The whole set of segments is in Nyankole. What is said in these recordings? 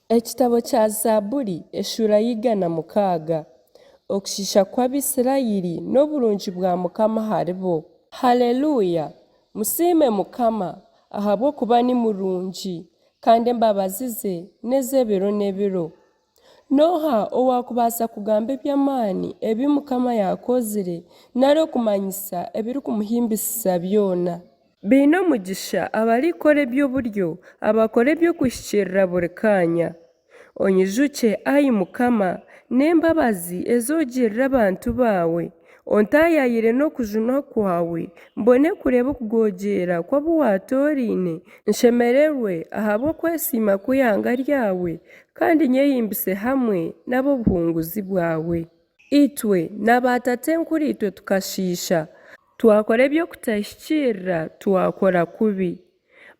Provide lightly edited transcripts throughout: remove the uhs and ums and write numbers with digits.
Ekitabo kya Zaaburi eshuura ya 106. Okushiisha kw'Abaisraeli n'oburungi bwa Mukama aharibo. Haleluya! Musiime Mukama, ahabw'okuba ni murungi, kandi embabazi ze n'ez'ebiro n'ebiro. N'oha owaakubaasa kugamba eby'amaani ebi Mukama yaakozire, nari okumanyisa ebirikumuhimbisisa byona? Baine omugisha abarikukora eby'oburyo, abakora eby'okuhikiirira buri kaanya. Onyijukye, ai Mukama, n'embabazi ezi ogirira abantu baawe, ontaayaayire n'okujunwa kwawe, mbone kureeba okugogyeera kw'abu waatooraine, nshemererwe ahabw'okwesiima kw'eihanga ryawe, kandi nyehimbise hamwe n'ab'obuhunguzi bwawe. Itwe na baatatenkuriitwe tukashiisha, Twakora eby'okutahikiirira, twakora kubi.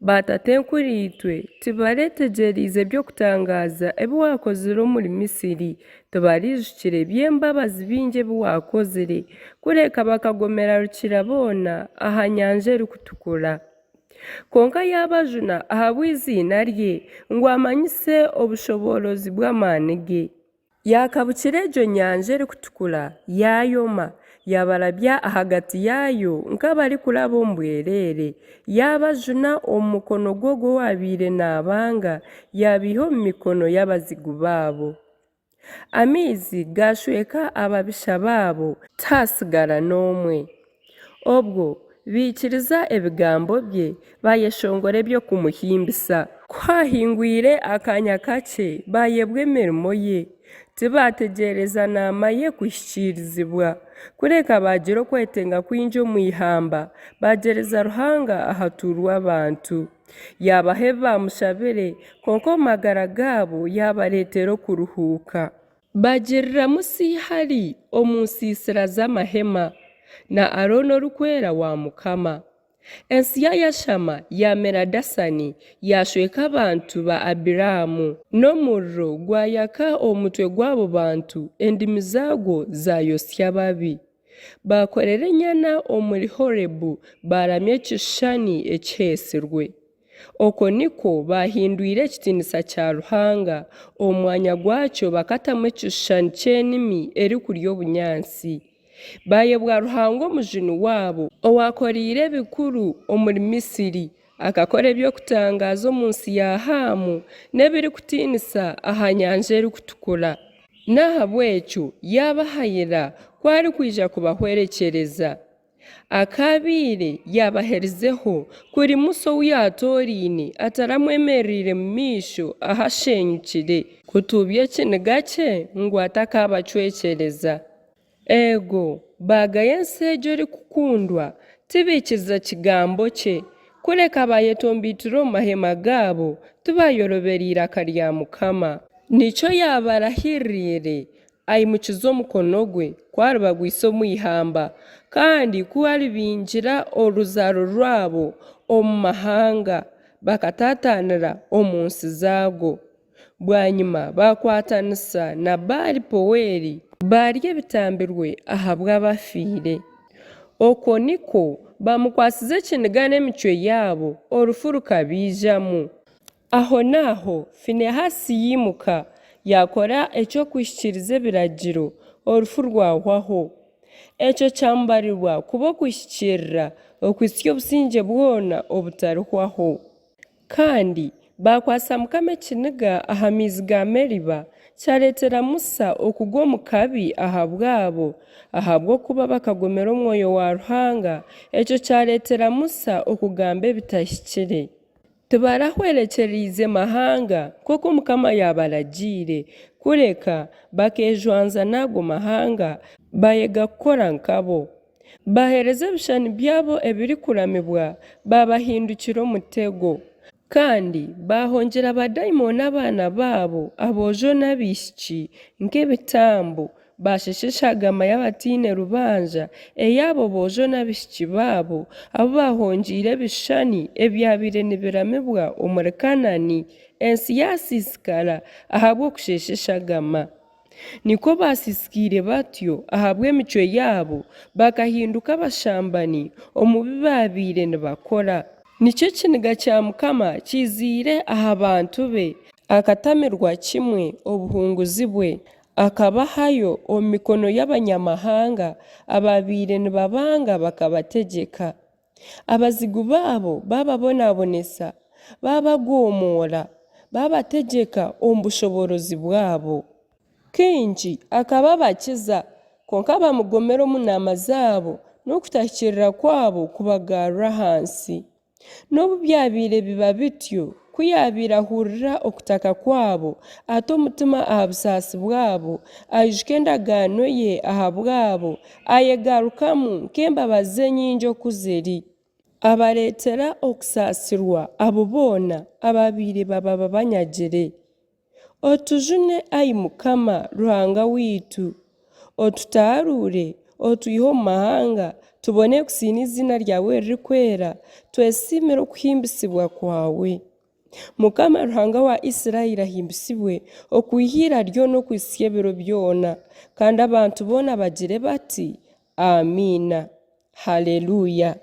Baatatenkuriitwe tibareetegyereize by'okutangaaza ebi waakozire omuri Misiri, tibaraijukire by'embabazi bingi ebi waakozire, kureka bakagomera Rukiraboona aha Nyanja Erikutukura. Kwonka yaabajuna ahabw'eiziina rye, ngu amanyise obushoboorozi bw'amaani ge. Yaakabukira egyo nyanja erikutukura, yaayoma, yaabarabya ahagati yaayo nk'abarikuraba omu bwereere, yaabajuna omu mukono gw'ogwo owaabaire naabanga, yaabaiha omu mikono y'abazigu baabo. Amaizi gaashweka ababisha baabo, tihaatsigara n'omwe. Obwo baikiriza ebigambo bye, baayeshongora eby'okumuhimbisa. Ku haahingwire akaanya kakye, baayebwa emirimo ye, tibaategyereza naama ye kuhikiirizibwa, kureka baagira okwetenga kwingi omu ihamba, baagyereza Ruhanga ahatuurwa abantu. Yaabaha ebi baamushabire, kwonka omu magara gaabo yaabareetera okuruhuuka. Bagirira Musa eihari omu nsiisira z'amahema, na Arooni orikwera wa Mukama. Ensi yaayashama, yaamera Dasani, yaashweka abantu ba Abiraamu. N'omuriro gwayaka omu mutwe gw'abo bantu, endimi zaagwo zaayotsya ababi. Baakorera enyana omuri Horebu, baaramya ekishushani ekiheesirwe. Okwo nikwo baahindwire ekitiinisa kya Ruhanga, omu mwanya gwakyo bakatamu ekishushani ky'enimi erikurya obunyaatsi. Baayebwa Ruhanga Omujuni waabo, owaakoreire ebikuru omuri Misiri, akakora eby'okutangaaza omu nsi ya Haamu, n'ebirikutiinisa aha Nyanja Erikutukura. N'ahabw'ekyo yaabahayira ku arikwija kubahwerekyereza. Akaabaire yaabaherizeho, kuri Musa ou yaatooraine ataramwemerereire mu maisho ahasheenyukire, kutuubya ekiniga kye ngu atakaabacwekyereza. Eego, baagaya ensi egyo erikukundwa, tibaikiriza kigambo kye, kureka baayetomboitira omu mahema gaabo, tibaayorobera iraka rya Mukama. Nikyo yaabarahiririire Aimukize omukono gwe, ku aribagwisa omu ihamba, kandi ku aribingira oruzaaro rwabo omu mahanga, bakataataanira omu nsi zaago. Bwanyima baakwatanisa na Baali-Poeri, baarya ebitambirwe ahabw'abafiire. Okwo nikwo baamukwatsize ekiniga n'emicwe yaabo, orufu rukabaijamu. Ahonaaho Finehaasi yaimuka, yaakora eky'okuhikiiriza ebiragiro, orufu rwahwaho. Ekyo kyamubarirwa kuba okuhikiirira, okuhitsya obusingye bwona obutarihwaho. Kandi baakwatsa Mukama ekiniga aha maizi ga Meriba, kyareetera Musa okugwa omu kabi ahabwabo, ahabw'okuba bakagomera Omwoyo wa Ruhanga, ekyo kyareetera Musa okugamba ebitahikire. Tibarahwerekyereize mahanga nk'oku Mukama yaabaragiire, kureka bakeejwanza n'ago mahanga, baayega kukora nkabo. Baaheereza ebishushani byabo ebirikuramibwa, baabahindukira omutego. Kandi baahongyera baadaimoni abaana baabo aboojo n'abaishiki nk'ebitambo, Baasheesha eshagama y'abataine rubanja ey'abo boojo n'abaishiki baabo abu baahongyeire ebishushani ebyabaire nibiramibwa omuri Kanaani, ensi yaasiisikara ahabw'okusheesha eshagama. Nikwo baasiisikaire batyo ahabw'emicwe yaabo, bakahinduka abashambani omu bi baabaire nibakora. Nikyo ekiniga kya Mukama kiiziire aha bantu be. Akatamirwa kimwe obuhunguzi bwe, akabahayo omu mikono y'abanyamahanga abaabaire nibabanga bakabategyeka. Abazigu baabo baababonabonesa, baabagomoora, baabategyeka omu bushoboorozi bwabo. Kaingi akaba abakiza, kwonka bamugomera omu naama zaabo, n'okutahikiirira kwabo kubagarura ahansi. Nobu byabaire biba bityo, ku yaabaire ahurira okutaka kwabo, ata omutima aha busaasi bwabo, aijuka endagaano ye ahabwabo, ayegarukamu nk'embabazi ze nyingi oku ziri. Abareetera okusaasirwa abo boona abaabaire baba babanyagire. Otujune, ai Mukama Ruhanga waitu, otutaaruure, otwihe omu mahanga, tubone kusiima eiziina ryawe eririkwera, twesiimire okuhimbisibwa kwawe. Mukama Ruhanga wa Isiraeli ahimbisibwe, okwiha ira ryona okuhitsya ebiro byona. Kandi abantu boona bagire bati, Amiina! Haleluya!